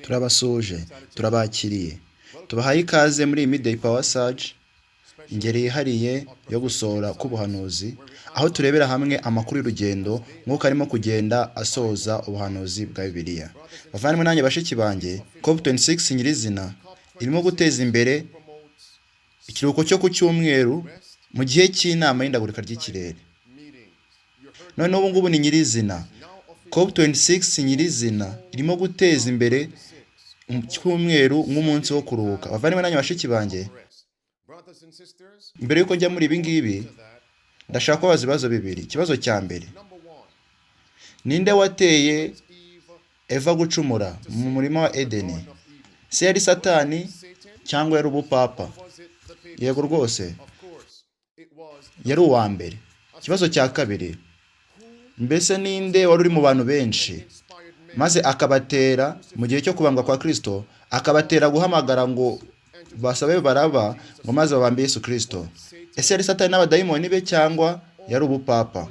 Turabasuhuje, turabakiriye, tubahaye ikaze muri iyi Midday Power Surge, ingeri yihariye yo gusohora k'ubuhanuzi, aho turebera hamwe amakuru y'urugendo nk'uko arimo kugenda asohoza ubuhanuzi bwa Bibiliya. Bavandimwe nanjye bashiki banjye, COP26 nyirizina irimo guteza imbere ikiruhuko cyo ku cyumweru mu gihe cy'inama y'ihindagurika ry'ikirere. Noneho ubu ngubu ni nyirizina. COP26 nyirizina irimo guteza imbere cyumweru nk'umunsi wo kuruhuka. Bavandimwe nanjye bashiki banjye, mbere yuko njya muri ibi ngibi, ndashaka kubabaza ibibazo bibiri. Ikibazo cya mbere: ninde wateye Eva gucumura mu murima wa Edeni? Se yari Satani cyangwa yari ubupapa? Yego rwose, yari uwa mbere. Ikibazo cya kabiri: mbese ninde wari uri mu bantu benshi maze akabatera mu gihe cyo kubambwa kwa Kristo, akabatera guhamagara ngo basabe Baraba ngo maze babambe Yesu Kristo? Ese yari Satani n'abadayimoni be cyangwa yari ubupapa?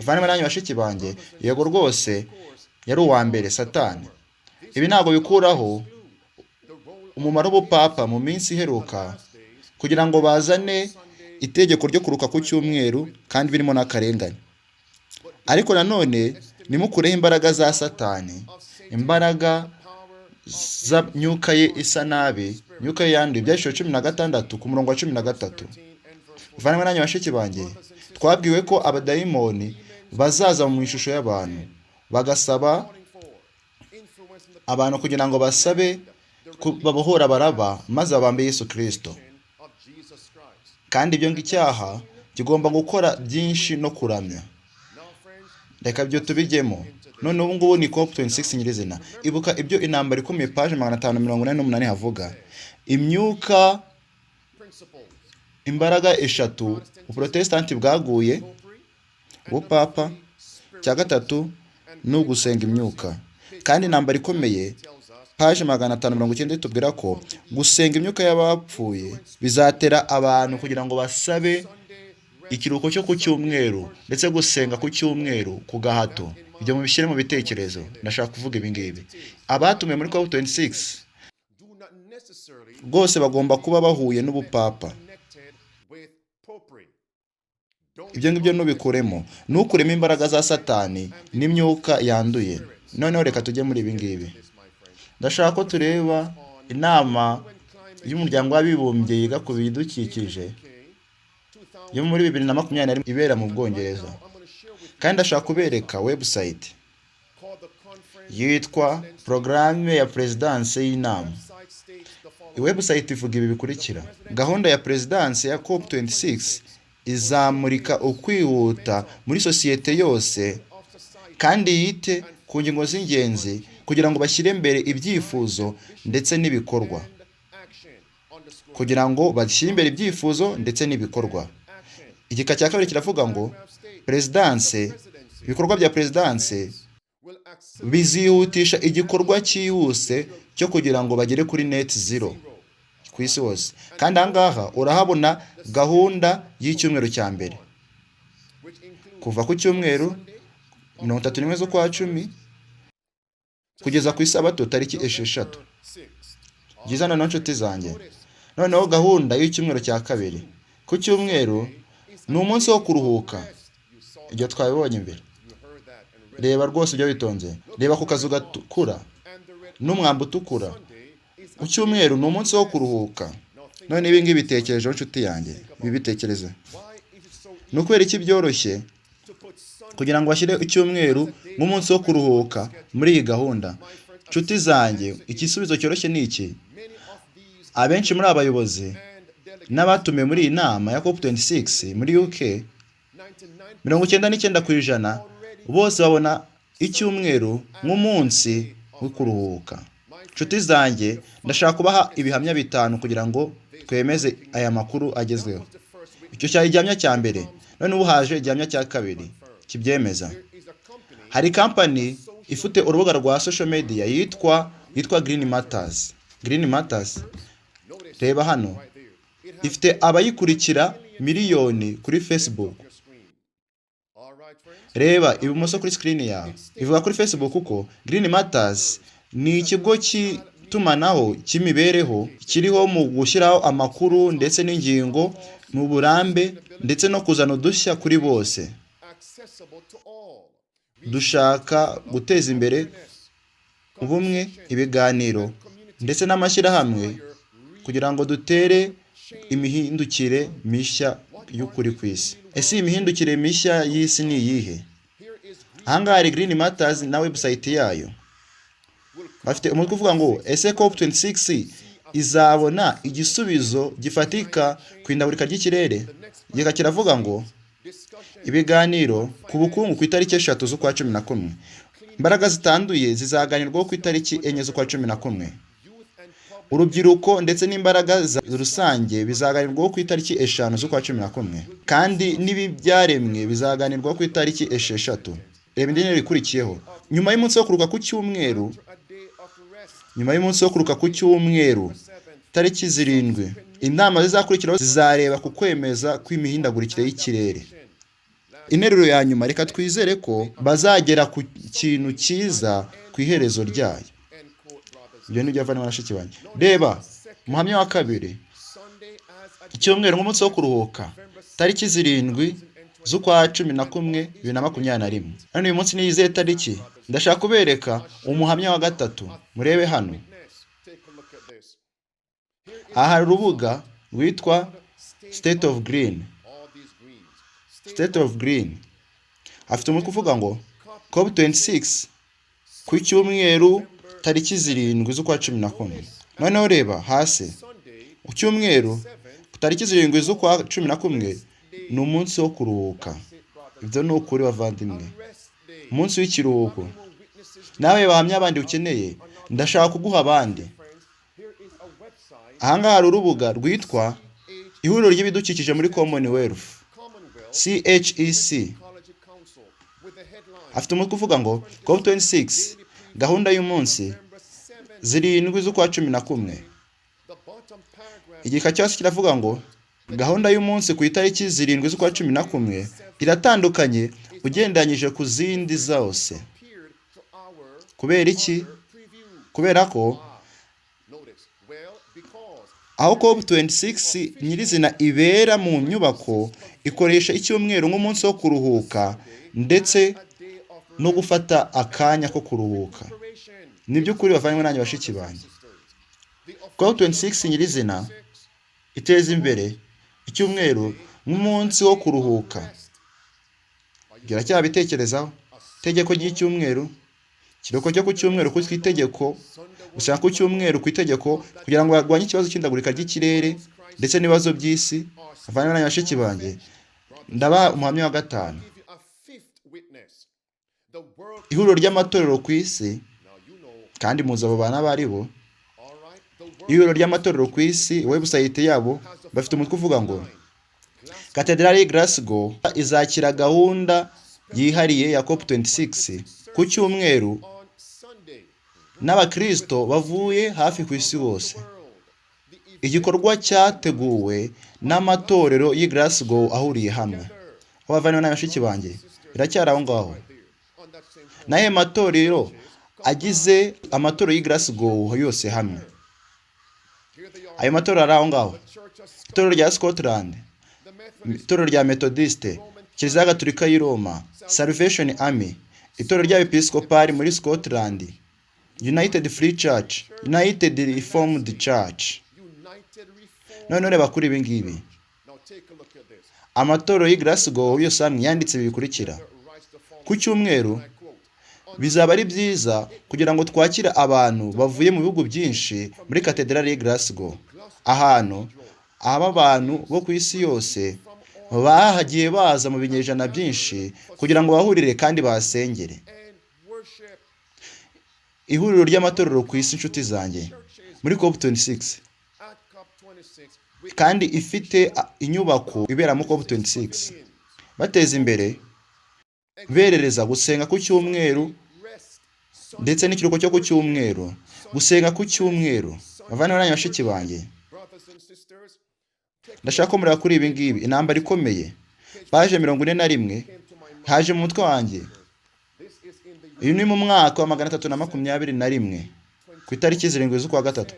Bavandimwe nanjye bashiki banjye, yego rwose, yari uwa mbere, Satani. Ibi ntabwo bikuraho umumaro w'ubupapa mu minsi iheruka kugira ngo bazane itegeko ryo kuruka ku cyumweru kandi birimo n'akarengane. Ariko nanone nimukureho imbaraga za Satani, imbaraga z'imyuka ye isa nabi, imyuka ye yanduye. Ibyahishuriwe 16 ku murongo wa 13. Bavandimwe nanjye bashiki banjye, twabwiwe ko abadayimoni bazaza mu ishusho y'abantu bagasaba abantu kugira ngo basabe babohora Baraba maze babambe Yesu Kristo. Kandi ibyo icyaha kigomba gukora byinshi no kuramya. Reka ibyo tubijyemo. None ubu ngubu ni COP 26 nyirizina. Ibuka ibyo Intambara Ikomeye, page 588 havuga: imyuka, imbaraga eshatu uprotesitanti bwaguye, ubupapa, cya gatatu ni ugusenga imyuka. Kandi Intambara Ikomeye, page 590, tubwira ko gusenga imyuka y'abapfuye bizatera abantu kugira ngo basabe ikiruhuko cyo ku cyumweru, ndetse gusenga ku cyumweru ku gahato. Ibyo mubishyire mu bitekerezo. Ndashaka kuvuga ibi ngibi: abatumiwe muri COP 26 rwose bagomba kuba bahuye n'ubupapa. Ibyo ngibyo nubikuremo, ntukuremo imbaraga za Satani n'imyuka yanduye. Noneho reka tujye muri ibi ngibi. Ndashaka ko tureba inama y'Umuryango w'Abibumbye yiga ku bidukikije yo muri 2021 ibera mu Bwongereza. Kandi ndashaka kubereka website yitwa Porogaramu ya Perezidanse y'Inama. Website ivuga ibi bikurikira: gahunda ya perezidanse ya COP 26 izamurika ukwihuta muri sosiyete yose kandi yite ku ngingo z'ingenzi kugira ngo bashyire imbere ibyifuzo ndetse n'ibikorwa, kugira ngo bashyire imbere ibyifuzo ndetse n'ibikorwa. Igika cya kabiri kiravuga ngo perezidanse, ibikorwa bya perezidanse bizihutisha igikorwa cyihuse cyo kugira ngo bagere kuri net zero ku isi hose. Kandi aha ngaha urahabona gahunda y'icyumweru cya mbere, kuva ku cyumweru 31 z'ukwa 10 kugeza ku isabato tariki 6. Byiza. Noneho nshuti zanjye, noneho gahunda y'icyumweru cya kabiri: ku cyumweru ni umunsi wo kuruhuka, ibyo twabibonye imbere. Reba rwose ibyo witonze, reba ku kazu gatukura n'umwambi utukura. Ku cyumweru ni umunsi wo kuruhuka. None ibi ngibi bitekerejeho, nshuti yanjye, ibi bitekereze: ni ukubera iki byoroshye kugira ngo bashyire icyumweru nk'umunsi wo kuruhuka muri iyi gahunda? Nshuti zanjye, igisubizo cyoroshye ni iki: Abenshi muri aba bayobozi n'abatumiwe muri iyi nama ya COP26 muri UK, 99% bose babona icyumweru nk'umunsi wo kuruhuka. Inshuti zanjye, ndashaka kubaha ibihamya bitanu kugira ngo twemeze aya makuru agezweho. Icyo cyari igihamya cya mbere. None ubu haje igihamya cya kabiri kibyemeza. Hari kampani ifite urubuga rwa social media yitwa Green Matters. Green Matters, reba hano, ifite abayikurikira miliyoni kuri Facebook. Reba ibumoso kuri screen yawe. Ivuga kuri Facebook ko Green Matters ni ikigo cy'itumanaho cy'imibereho kiriho mu gushyiraho amakuru ndetse n'ingingo mu burambe ndetse no kuzana udushya kuri bose. Dushaka guteza imbere ubumwe, ibiganiro ndetse n'amashyirahamwe kugira ngo dutere imihindukire mishya y'ukuri ku isi. Ese iyi mihindukire mishya y'isi ni iyihe? Ahangaha hari Green Matters na website yayo. Bafite umutwe uvuga ngo: "Ese COP26 izabona igisubizo gifatika ku ihindagurika ry'ikirere?" Igika kiravuga ngo: "Ibiganiro ku bukungu ku itariki 3 z'ukwa 11, imbaraga zitanduye zizaganirwaho ku itariki 4 z'ukwa 11, urubyiruko ndetse n'imbaraga za rusange bizaganirwaho ku itariki 5 z'ukwa 11, kandi n'ibyaremwe bizaganirwaho ku itariki 6." Reba indi nteruro ikurikiyeho: "Nyuma y'umunsi wo kuruhuka ku cyumweru, nyuma y'umunsi wo kuruhuka ku cyumweru tariki 7, inama zizakurikiraho zizareba ku kwemeza kw'imihindagurikire y'ikirere." Interuro ya nyuma: "Reka twizere ko bazagera ku kintu cyiza ku iherezo ryayo." Ibyo ni byo, na bashiki banjye. Reba umuhamya wa kabiri: icyumweru nk'umunsi wo kuruhuka, tariki 7 z'ukwa 11, 2021. None uyu munsi ni izihe tariki? Ndashaka kubereka umuhamya wa gatatu. Murebe hano. Aha hari urubuga rwitwa State of Green. State of Green afite umutwe uvuga ngo: "COP26 ku cyumweru tariki 7 z'ukwa 11." Noneho reba hasi: ku cyumweru tariki 7 z'ukwa 11 ni umunsi wo kuruhuka. Ibyo ni ukuri, bavandimwe, umunsi w'ikiruhuko. Nawe bahamya abandi ukeneye, ndashaka kuguha abandi. Ahangaha hari urubuga rwitwa Ihuriro ry'Ibidukikije muri Commonwealth, CHEC. Afite umutwe uvuga ngo: "COP26 gahunda y'umunsi 7 z'ukwa 11." Igika cyose kiravuga ngo: "Gahunda y'umunsi ku itariki 7 z'ukwa 11 iratandukanye ugendanyije ku zindi zose." Kubera iki? Kubera ko aho COP26 nyirizina ibera mu nyubako ikoresha icyumweru nk'umunsi wo kuruhuka ndetse no gufata akanya ko kuruhuka. Ni by'ukuri, bavanywe nanjye bashiki banjye, COP26 nyirizina iteza imbere icyumweru nk'umunsi wo kuruhuka. Biracyabitekerezaho itegeko ry'icyumweru, ikiruhuko cyo ku cyumweru ku itegeko, gusenga ku cyumweru ku itegeko, kugira ngo barwanye ikibazo cy'ihindagurika ry'ikirere ndetse n'ibibazo by'isi. Bavandimwe na bashiki banjye, ndabaha umuhamya wa gatanu. Ihuriro ry'amatorero ku isi, kandi muzi abo bantu abo ari bo. Ihuriro ry'amatorero ku isi, website yabo bafite umutwe uvuga ngo: "Katedrali Glasgow izakira gahunda yihariye ya COP26 ku cyumweru n'abakristo bavuye hafi ku isi hose." Igikorwa cyateguwe n'amatorero y'i Glasgow ahuriye hamwe. Abavandimwe na bashiki banjye, biracyari aho ngaho. N'ayo matorero agize amatorero y'i Glasgow yose hamwe, ayo matorero ari aho ngaho: Itorero rya Scotland, Itorero rya Methodiste, Kiliziya Gatolika y'i Roma, Salvation Army, Itorero ry'Abepiskopali muri Scotland, United Free Church, United Reformed Church. Noneho reba kuri ibi ngibi: amatorero y'i Glasgow yose hamwe yanditse ibi bikurikira: "Ku cyumweru bizaba ari byiza kugira ngo twakire abantu bavuye mu bihugu byinshi muri katedrali y'i Glasgow." Ahantu ahaba abantu bo ku isi yose bahagiye baza mu binyejana byinshi kugira ngo bahurire kandi bahasengere. Ihuriro ry'amatorero ku isi, inshuti zanjye, muri COP26, kandi ifite inyubako iberamo COP26, bateza imbere berereza gusenga ku cyumweru ndetse n'ikiruhuko cyo ku cyumweru, gusenga ku cyumweru. Bavandimwe nanjye, bashiki banjye, ndashaka ko mureba kuri ibi ngibi. Intambara ikomeye, paje 41, haje mu mutwe wanjye. Uyu ni mu mwaka wa 321, ku itariki 7 z'ukwa gatatu.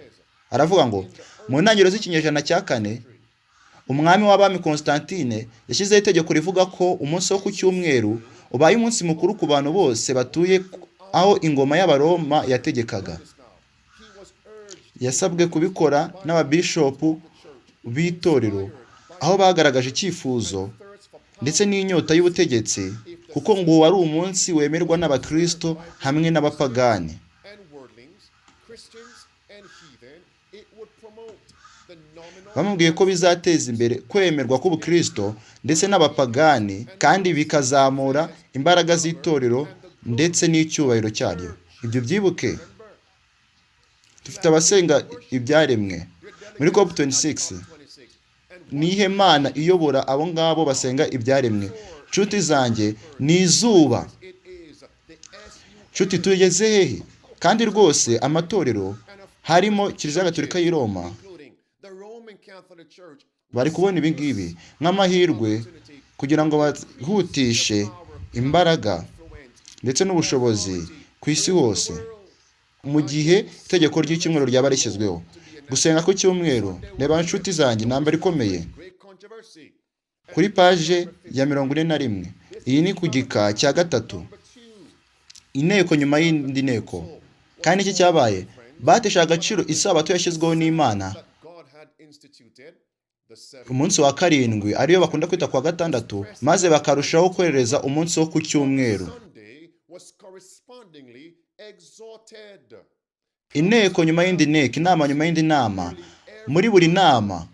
Aravuga ngo mu ntangiriro z'ikinyejana cya kane, umwami w'abami Constantine yashyizeho itegeko rivuga ko umunsi wo ku cyumweru ubaye umunsi mukuru ku bantu bose batuye aho ingoma y'Abaroma yategekaga. Yasabwe kubikora n'ababishopu b'itorero, aho bagaragaje icyifuzo ndetse n'inyota y'ubutegetsi, kuko ngo wari umunsi wemerwa n'abakristo hamwe n'abapagani. And worldlings, Christians and heathen, it would promote the nominal Bamubwiye ko bizateza imbere kwemerwa k'ubukristo ndetse n'abapagani, kandi bikazamura imbaraga z'itorero ndetse n'icyubahiro cyaryo. Ibyo byibuke, dufite abasenga ibyaremwe muri COP 26. 26. And Nihe Mana iyobora abo ngabo basenga ibyaremwe? Nshuti zanjye, ni izuba. It is the SU Nshuti, tugeze hehe? Kandi rwose amatorero, harimo Kiliziya Gatolika y'i Roma, including the Roman Catholic Church, bari kubona ibi ngibi nk'amahirwe kugira ngo bahutishe imbaraga influence ndetse n'ubushobozi ku isi hose mu gihe itegeko ry'icyumweru ryaba rishyizweho, gusenga ku cyumweru. Reba, nshuti zanjye, intambara ikomeye. Great controversy. Kuri paje ya 41, iyi ni ku gika cya gatatu. Number two, Inteko nyuma y'indi nteko. Kandi iki cyabaye, bateshaga agaciro isabato yashyizweho n'Imana, that God had instituted, the seventh umunsi wa karindwi, ariyo bakunda kwita kuwa gatandatu, maze bakarushaho kwerereza umunsi wo ku cyumweru. Sunday was correspondingly exalted. Inteko nyuma y'indi nteko, inama nyuma y'indi nama, muri buri nama,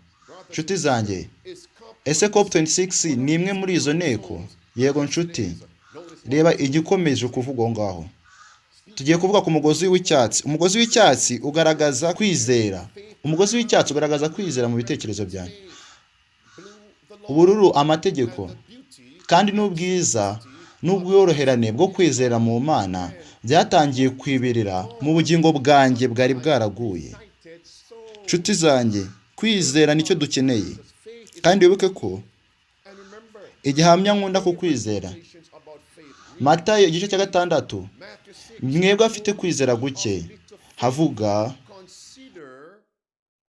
nshuti zanjye. Is COP Ese COP 26 ni imwe muri izo nteko? Yego, nshuti. Reba igikomeje kuvugwa aho ngaho. Tugiye kuvuga ku mugozi w'icyatsi. Umugozi w'icyatsi ugaragaza kwizera. Umugozi w'icyatsi ugaragaza kwizera mu bitekerezo byanjye. Blue, the law, Ubururu, amategeko. the beauty Kandi n'ubwiza n'ubworoherane bwo kwizera mu Mana byatangiye kwibirira mu bugingo bwanjye bwari bwaraguye. united soul. Nshuti zanjye, kwizera nicyo dukeneye. Faith is, Kandi wibuke ko and remember igihamya nkunda ku kwizera, patience about faith. Matayo igice cya 6, Matthew 6, mwebwe afite kwizera guke, havuga consider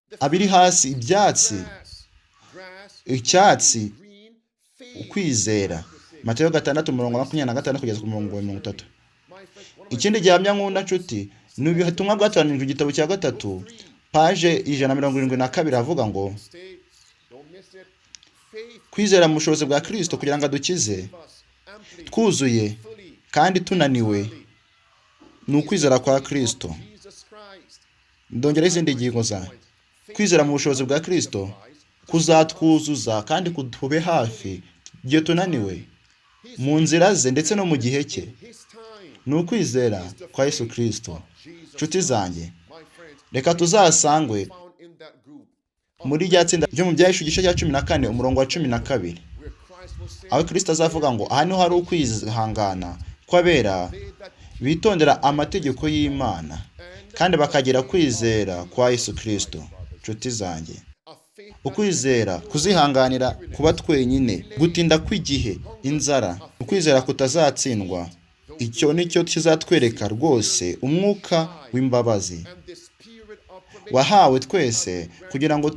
the abiri hasi ibyatsi, grass, grass, icyatsi, green, faith. ukwizera. Matayo 6, umurongo wa 26 kugeza ku murongo wa 30. My friend, one of my Ikindi gihamya nkunda, nshuti, ni ubutumwa bwatoranijwe, igitabo cya gatatu, paje 172, avuga ngo stay, don't miss it. Faith kwizera mu bushobozi bwa Kristo kugira ngo adukize us amply, twuzuye fully, kandi tunaniwe, ni ukwizera kwa Kristo. Jesus Christ. Ndongeraho izindi ngingo za kwizera mu bushobozi bwa Kristo kuzatwuzuza kandi kutube hafi igihe tunaniwe, mu nzira ze ndetse no mu gihe cye. His time. Ni ukwizera kwa Yesu Kristo. Jesus, Nshuti zanjye, my friends, reka tuzasangwe found in that group muri rya tsinda ryo mu Byahishuwe igice cya 14, umurongo wa 12, where Christ will say, aho Kristo azavuga ngo aha niho hari ukwihangana kw'abera they that bitondera amategeko y'Imana kandi bakagira kwizera kwa Yesu Kristo. Nshuti zanjye, a faith ukwizera kuzihanganira kuba twenyine, gutinda kw'igihe, inzara, ukwizera kutazatsindwa, icyo nicyo kizatwereka rwose umwuka w'imbabazi and the spirit of probation wahawe twese kugira ngo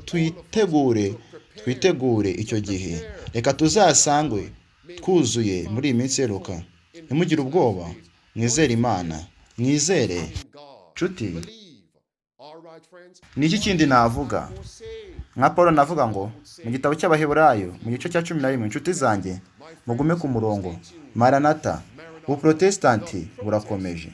twitegure icyo gihe. Reka tuzasangwe twuzuye muri iyi minsi iheruka. Ntimugire ubwoba, mwizere Imana, mwizere. in God. Nshuti, Believe. All right, friends. ni iki kindi navuga? More say, Nka Paul navuga ngo mu gitabo cy'Abaheburayo mu gice cya 11, inshuti zanjye, mugume ku murongo. Maranata, ubuprotesitanti burakomeje.